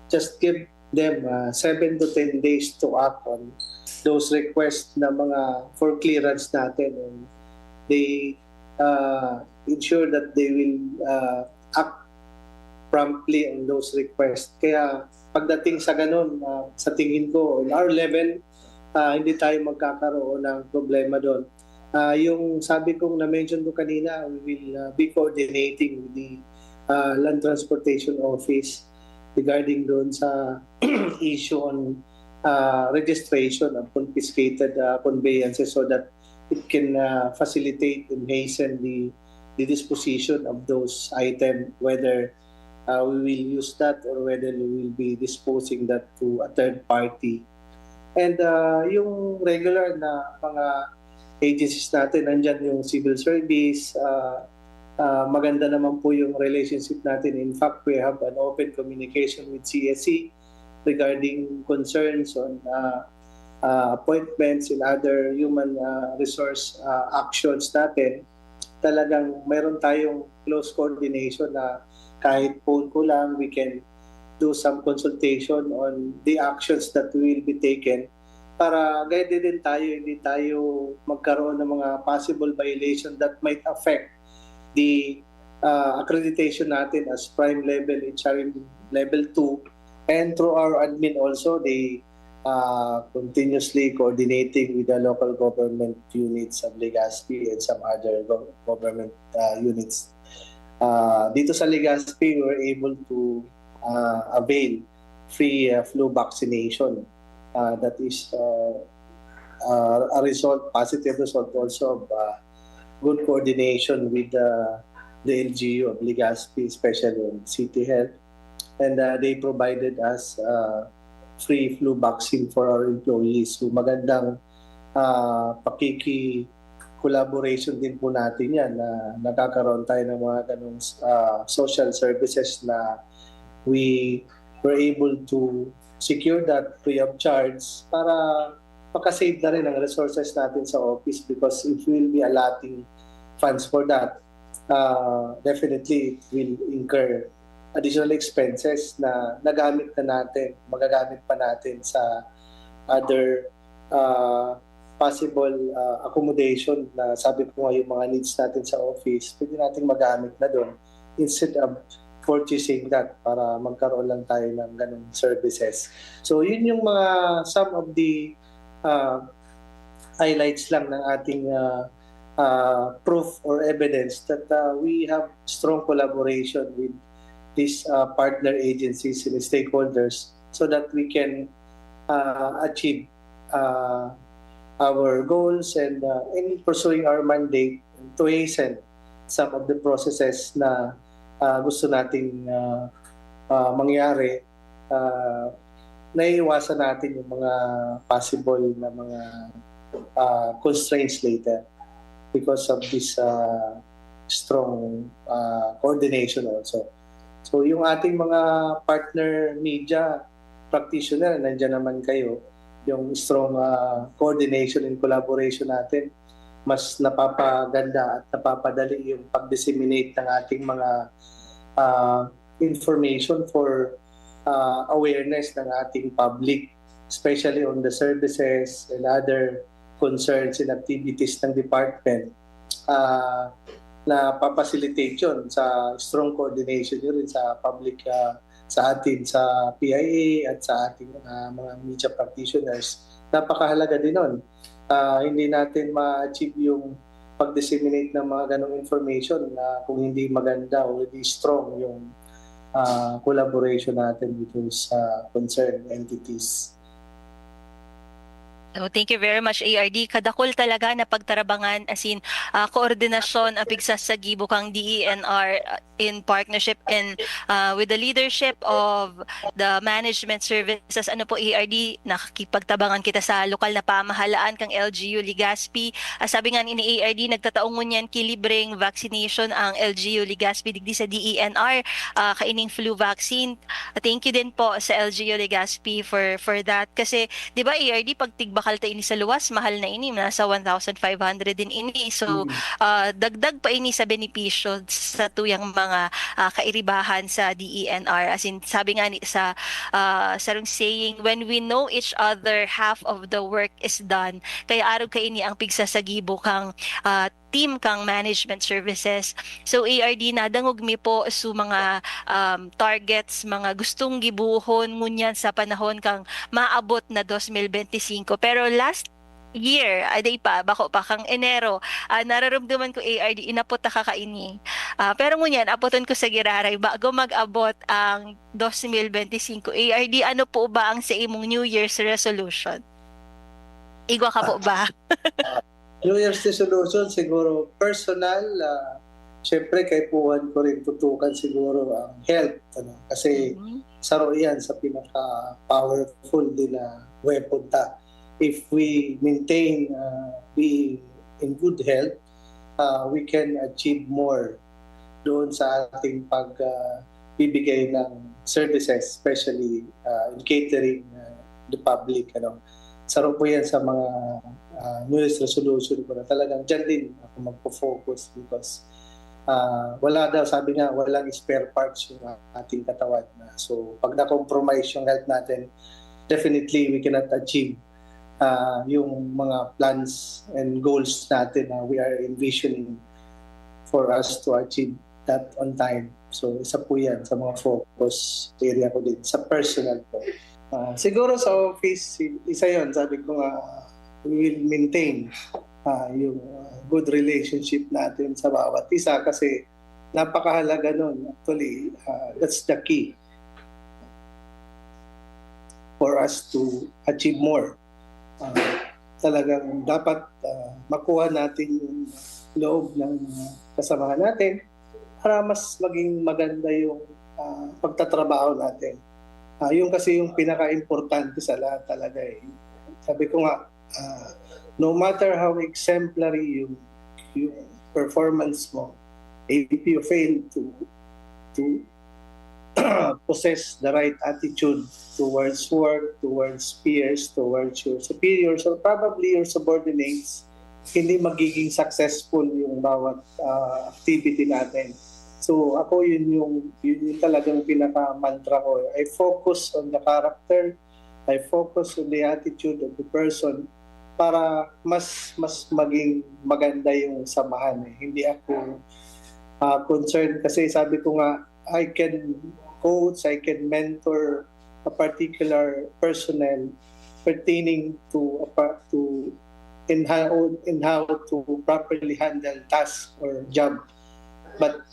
just give them, uh, seven to ten days to act on those requests na mga for clearance natin, and they, uh, ensure that they will, uh, act promptly on those requests. Kaya pagdating sa ganun, uh, sa tingin ko, on our level, uh, hindi tayo magkakaroon ng problema doon. Uh, yung sabi kong na-mention ko kanina, we will, uh, be coordinating with the, uh, Land Transportation Office regarding doon sa issue on, uh, registration of confiscated, uh, conveyances so that it can, uh, facilitate and hasten the, the disposition of those items, whether, uh, we will use that or whether we will be disposing that to a third party. And, uh, yung regular na mga agencies natin, nandyan yung civil service, uh, uh, maganda naman po yung relationship natin. In fact, we have an open communication with C S C regarding concerns on, uh, uh, appointments and other human, uh, resource, uh, actions natin. Talagang mayroon tayong close coordination na kahit phone ko lang, we can do some consultation on the actions that will be taken para guided din tayo, hindi tayo magkaroon ng mga possible violation that might affect the, uh, accreditation natin as prime level H R M level two. And through our admin also, they, uh, continuously coordinating with the local government units of Legazpi and some other go-, government, uh, units. Uh, dito sa Legazpi, we were able to, uh, avail free, uh, flu vaccination. Uh, that is, uh, uh, a result, positive result also of, uh, good coordination with, uh, the L G U of Legazpi, especially on City Health. And, uh, they provided us, uh, free flu vaccine for our employees. So, magandang, uh, pakiki-, collaboration din po natin yan na nagkakaroon tayo ng mga ganong, uh, social services na we were able to secure that free of charge para makasave na rin ang resources natin sa office, because if we'll be allotting funds for that, uh, definitely it will incur additional expenses na nagamit na natin, magagamit pa natin sa other, uh, possible, uh, accommodation na sabi ko nga, yung mga needs natin sa office, pwede nating magamit na doon instead of purchasing that para magkaroon lang tayo ng ganong services. So, yun yung mga, some of the, uh, highlights lang ng ating, uh, uh, proof or evidence that, uh, we have strong collaboration with these, uh, partner agencies and stakeholders so that we can, uh, achieve, uh, our goals and, uh, in pursuing our mandate to hasten some of the processes na, uh, gusto nating, uh, uh, mangyari. Uh, naiiwasan natin yung mga possible na mga, uh, constraints later because of this, uh, strong uh, coordination also. So yung ating mga partner media practitioner, nandiyan naman kayo. Yung strong uh, coordination and collaboration natin, mas napapaganda at napapadali yung pag-disseminate ng ating mga uh, information for uh, awareness ng ating public, especially on the services and other concerns and activities ng department uh, na papacilitate yun sa strong coordination nyo rin sa public uh, sa atin sa P I A at sa ating uh, mga media practitioners. Napakahalaga din nun. Uh, hindi natin ma-achieve yung pag-disseminate ng mga ganong information na kung hindi maganda o hindi strong yung uh, collaboration natin with those uh, concerned entities. Oh, thank you very much, A R D. Kadakol talaga na pagtarabangan, as in, uh, koordinasyon ang pigsasagibo kang D E N R uh, in partnership and uh, with the leadership of the management services. Ano po, A R D, nakikipagtabangan kita sa lokal na pamahalaan kang L G U Legazpi. Uh, sabi nga ni A R D, nagtatao ngunyan ki libreng vaccination ang L G U Legazpi digdi sa D E N R, uh, kaining flu vaccine. Thank you din po sa L G U Legazpi for for that. Kasi, di ba, A R D, pag tigbakal ta ini sa luwas, mahal na ini. Nasa one thousand five hundred din ini. So, uh, dagdag pa ini sa benepisyo sa tuyang mga uh, kairibahan sa D E N R. As in, sabi nga ni, sa uh, sarong saying, "When we know each other, half of the work is done." Kaya arog kaini ang pigsasagibo kang uh, team kang management services. So, A R D, nadangog mi po su mga um, targets, mga gustong gibuhon ngunyan sa panahon kang maabot na dos mil benti singko. Pero last year, aday pa, bako pa, kang Enero, uh, nararamdaman ko, A R D, inapot ta ka kaini. Uh, pero ngunyan, apoton ko sa giraray, bago mag-abot ang dos mil benti singko. A R D, ano po ba ang sa imong New Year's resolution? Igwa ka po ba? New Year's resolution, siguro personal, uh, syempre kaipuhan ko rin tutukan siguro ang health. Ano? Kasi mm-hmm. Saro yan sa pinaka-powerful din na weapon ta. If we maintain uh, being in good health, uh, we can achieve more doon sa ating pag uh, bibigay ng services, especially uh, in catering uh, the public. Ano? Saro po yan sa mga uh, New Year's resolution ko na talagang dyan din ako magpo-focus because uh, wala daw, sabi nga, walang spare parts yung ating katawan. So, pag na-compromise yung health natin, definitely we cannot achieve uh, yung mga plans and goals natin na we are envisioning for us to achieve that on time. So, isa po yan sa mga focus area ko din sa personal ko. Uh, siguro sa office, isa yon, sabi ko nga, we will maintain uh, yung uh, good relationship natin sa bawat isa kasi napakahalaga nun. Actually, uh, that's the key for us to achieve more. Uh, talagang dapat uh, makuha natin yung loob ng uh, kasamahan natin para mas maging maganda yung uh, pagtatrabaho natin. Uh, yung kasi yung pinaka-importante sa lahat talaga eh. Sabi ko nga, uh, no matter how exemplary yung, yung performance mo, if you fail to to possess the right attitude towards work, towards peers, towards your superiors, or probably your subordinates, hindi magiging successful yung bawat uh, activity natin. So ako yun yung, yun yung talagang pinaka-mantra ko. I focus on the character, I focus on the attitude of the person para mas mas maging maganda yung samahan eh. Hindi ako uh, concerned kasi sabi ko nga I can coach, I can mentor a particular personnel pertaining to a, to in how in how to properly handle task or job. But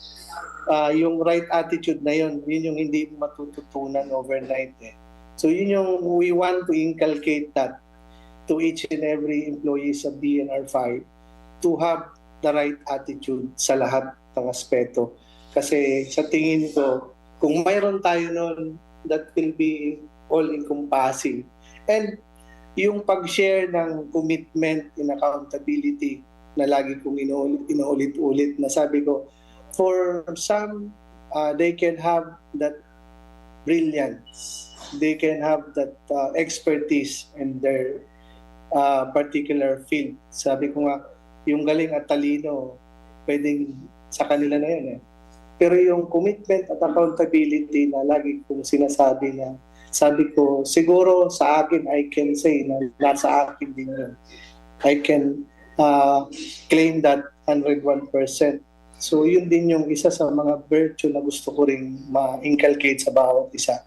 uh, yung right attitude na yun, yun yung hindi matututunan overnight eh. So yun yung we want to inculcate that to each and every employee sa B N R five to have the right attitude sa lahat ng aspeto. Kasi sa tingin ko, kung mayroon tayo nun, that will be all-encompassing. And yung pag-share ng commitment and accountability na lagi kong inuulit, inuulit-ulit na sabi ko, for some, uh, they can have that brilliance. They can have that uh, expertise in their uh, particular field. Sabi ko nga, yung galing at talino, pwedeng sa kanila na yun eh. Pero yung commitment at accountability na lagi kong sinasabi na, sabi ko, siguro sa akin, I can say na nasa akin din yun. I can uh, claim that one hundred one percent. So, yun din yung isa sa mga virtue na gusto ko ring ma-inculcate sa bawat isa.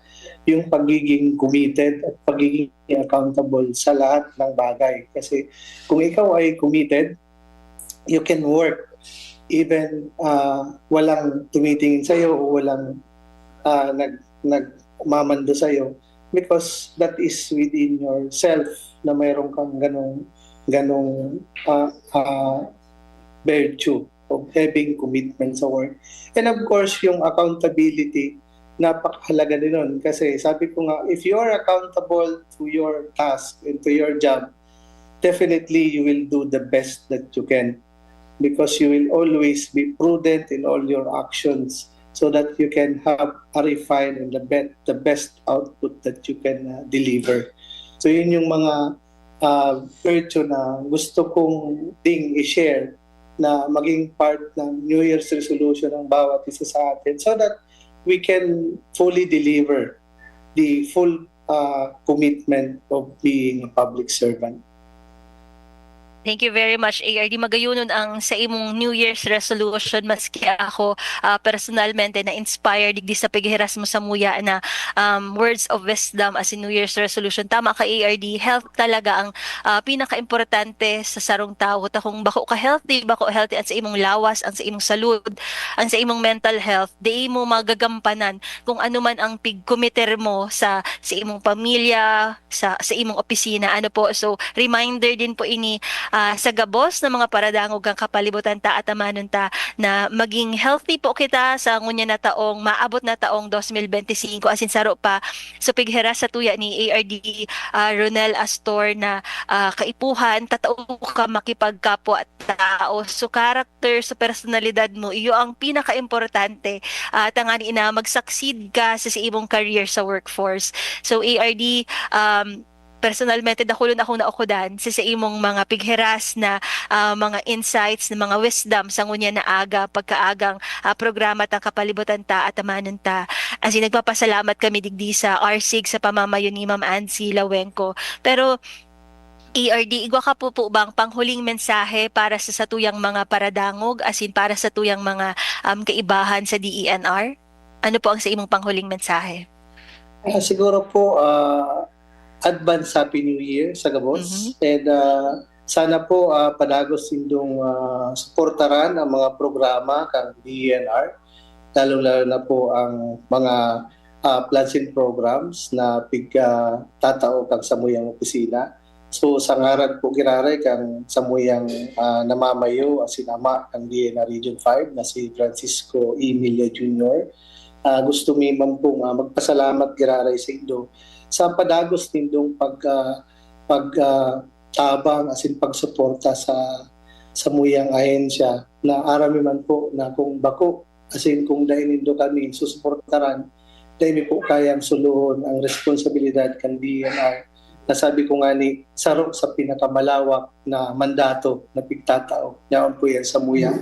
Yung pagiging committed at pagiging accountable sa lahat ng bagay. Kasi kung ikaw ay committed, you can work even uh, walang tumitingin sa'yo o walang uh, nag, nagmamando sa'yo, because that is within yourself na mayroon kang ganong, ganong uh, uh, virtue of having commitment sa work. And of course, yung accountability, napakahalaga din nun. Kasi sabi ko nga, if you are accountable to your task and to your job, definitely you will do the best that you can, because you will always be prudent in all your actions so that you can have a refined and the, be- the best output that you can uh, deliver. So yun yung mga uh, virtue na gusto kong ding i-share na maging part ng New Year's resolution ng bawat isa sa atin so that we can fully deliver the full uh, commitment of being a public servant. Thank you very much, A R D. Magayonon ang sa imong New Year's resolution. Maski ako, uh, personalmente, na-inspire digdi sa paghiras mo sa muya na um, words of wisdom as in New Year's resolution. Tama ka, A R D. Health talaga ang uh, pinaka-importante sa sarong tawo. Ta kung bako ka healthy, bako healthy ang sa imong lawas, ang sa imong salud, ang sa imong mental health, di mo magagampanan kung ano man ang pigkomiter mo sa sa imong pamilya, sa sa imong opisina, ano po. So, reminder din po ini uh, sa gabos na mga paradangog kan kapalibutan ta at amanon ta na maging healthy po kita sa ngunyan na taong maabot na taong twenty twenty-five, asin saro pa. So, pigheras sa tuya ni A R D uh, Ronel Astor na uh, kaipuhan, tatao ka makipagkapwa tao. So, character sa personalidad mo, iyo ang pinaka-importante. Uh, tangani na mag-succeed ka sa, sa imong career sa workforce. So, A R D, um, personalmente, dakulon akong naukudan sa, sa imong mga pigheras na uh, mga insights, na mga wisdom sa ngunyan na aga, pagkaagang uh, programa tang kapalibutan ta at amanon ta. As in, nagpapasalamat kami digdi sa R SIG sa pamamayo ni Ma'am Ansi Lawenco. Pero, A R D, igwa ka po po bang panghuling mensahe para sa satuyang mga paradangog, asin para sa tuyang mga um, kaibahan sa D E N R? Ano po ang sa imong panghuling mensahe? Uh, siguro po, uh, advance Happy New Year sa gabos. Mm-hmm. And uh, sana po uh, padagos nindong uh, suportaran ang mga programa kang D E N R, lalong-lalo na po ang mga uh, plans and programs na pig uh, tatao kang samuyang opisina. So sa ngaran po giraray kang samuyang uh, namamayo asin ama kang D E N R Region five na si Francisco Emilia Junior, uh, gusto mi man pong uh, magpasalamat giraray sa indo sa padagos nindong pag uh, pag uh, tabang asin pagsuporta sa samuyang ahensya na aram mi man po na kung bako asin kung dai nindo kami susuportaran, dai mi po kayang suluhon ang responsibilidad kan D E N R na sabi ko nga ni saro sa pinakamalawak na mandato na pigtatao. Yaon po yan sa muya.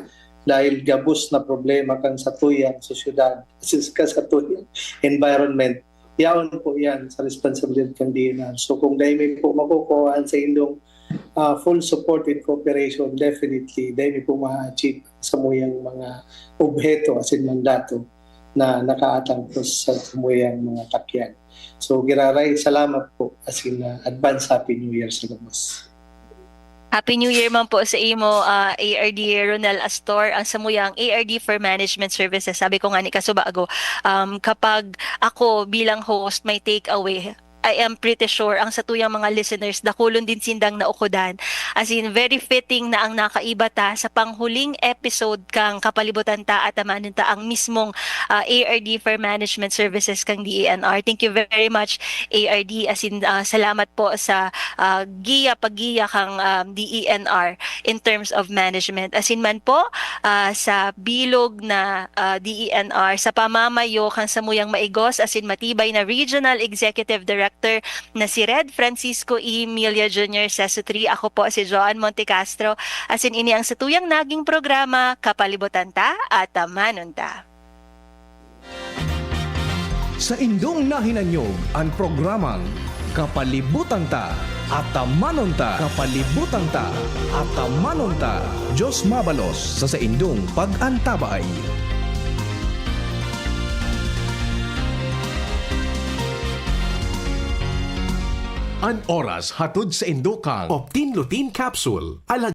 Dahil gabos na problema kan satuyang sosyedad, kan satuyang environment, yaon po yan sa responsibilidad kan D E N R. So kung dai mi po makukuhaan sa indong uh, full support and cooperation, definitely, dai mi po ma-achieve samuyang mga obheto asin mandato na nakaatang po sa samuyang mga takyan. So, giraray, salamat po. Asin uh, advance Happy New Year sa gabos. Happy New Year man po sa imo, uh, A R D Ronel Astor, ang samuyang A R D for Management Services. Sabi ko nga ni kasubago, um, kapag ako bilang host, may take away, I am pretty sure ang satuyang mga listeners, dakulon din sindang naukodan. As in, very fitting na ang nakaiba ta sa panghuling episode kan Kapalibutan Ta, Atamanon Ta, ang mismong, ah, A R D for Management Services kan D E N R. Thank you very much, A R D. As in, ah, salamat po sa, ah, giya, paggiya kan, um, D E N R in terms of management. As in man po, ah, sa bilog na, ah, D E N R, sa pamamayo kan samuyang maigos asin matibay na Regional Executive Director na si Red Francisco E. Milla Junior Sesutri. Ako po si Joan Montecastro. Asin ini ang satuyang naging programa, Kapalibutan Ta, Atamanon Ta. Sa indong nahinanyog an programang Kapalibutan Ta, Atamanon Ta, Kapalibutan Ta, Atamanon Ta, Diyos mabalos sa saindong pag-antabay. An oras hatod sa indo kan Optin Lutein Capsule, alag